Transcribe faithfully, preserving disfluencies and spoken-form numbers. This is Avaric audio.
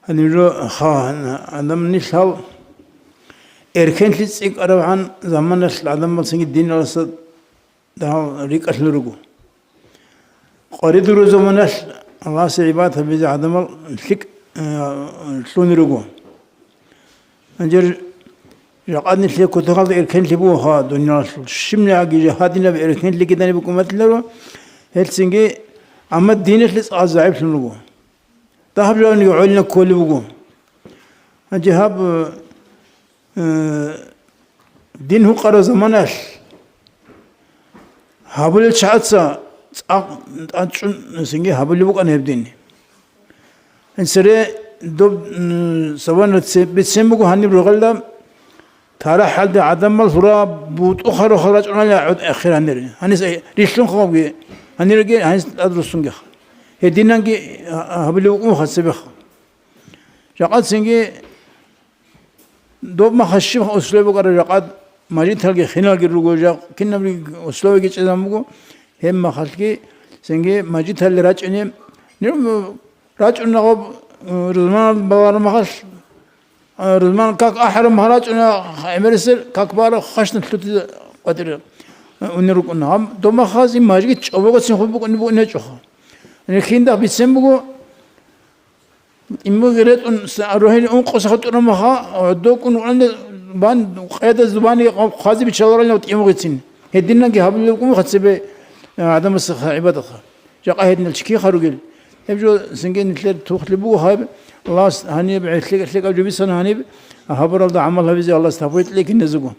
Гьаниб жо ха-, гӀадамил нилъал эркенлъи цӀикӀкӀарабгӀан заманалъ гӀадамал цинги диналъул дагьал рикӀкӀалъулел руго. Къваридулел заманалъ Аллагьасе гӀибадат гьабизе гӀадамал лъикӀ, э, лъугьунел руго. Гьанже жакъа нилъее кутакалда эркенлъи буго ха дуниялалъул. Щибниги гьадинаб эркенлъи киданиги букӀун батиларо, гьелъ цинги, амма диналъе цӀакъ загӀиплъун руго. Дагьаб жавабниги гӀолина кколеб буго. Гьанже гьаб, э, дин гьукъараб заманалъ гьабулел чагӀаца цӀакъ тӀадчӀун цинги гьабулеб букӀана гьеб дин. Гьанцере доб, м, сабана це-, бицен буго гьаниб рогъелда, тарахӀалде гӀадамал гьура бутӀу-харуха рачӀунали гӀод эхир гьанир. Гьанис рилълъун хъабги, гьанирги гьанис тӀад руссунгеха. Гьединанги гьабулев вукӀун хасабеха. Жакъа цинги доб махалъ щиб условие букӀараб, жакъа мажгиталги хиналги руго, жакъ кинабри условиеги чӀезан буго, гьеб махалъги цинги мажгиталде рачӀине, нир-, рачӀуна гъоб, э, рузман балараб махалъ, э, рузман как ахӀараб махалъ рачӀуна, гӀемерисел как бара хъашна лъутизе къватӀире, э, унел рукӀуна. Гьаб доб махалъ мажгит чӀобогоцин хъуб букӀуни букӀун гьечӀоха. Гьанир киндагь бицен буго, ТӀимуги ретӀун, с-, рогьел ункъо сахатӀураб маха, докӀун вугӀанде бан, къеда зубани хъвазе биччаларалин тӀимугицин. Гьединанги гьабулеб букӀун буго цебе, э, гӀадамас гӀибадатха. Жакъа гьединал чиги харугел. Гьеб жо цинги нилъер тухлъи буго гьаб, Аллагьас гьаниб, гӀелъи-, гӀелъикӀаб жо бицана гьаниб, гьабуралда гӀамал гьабизе Аллагьас тавфикъ кьеги киназего.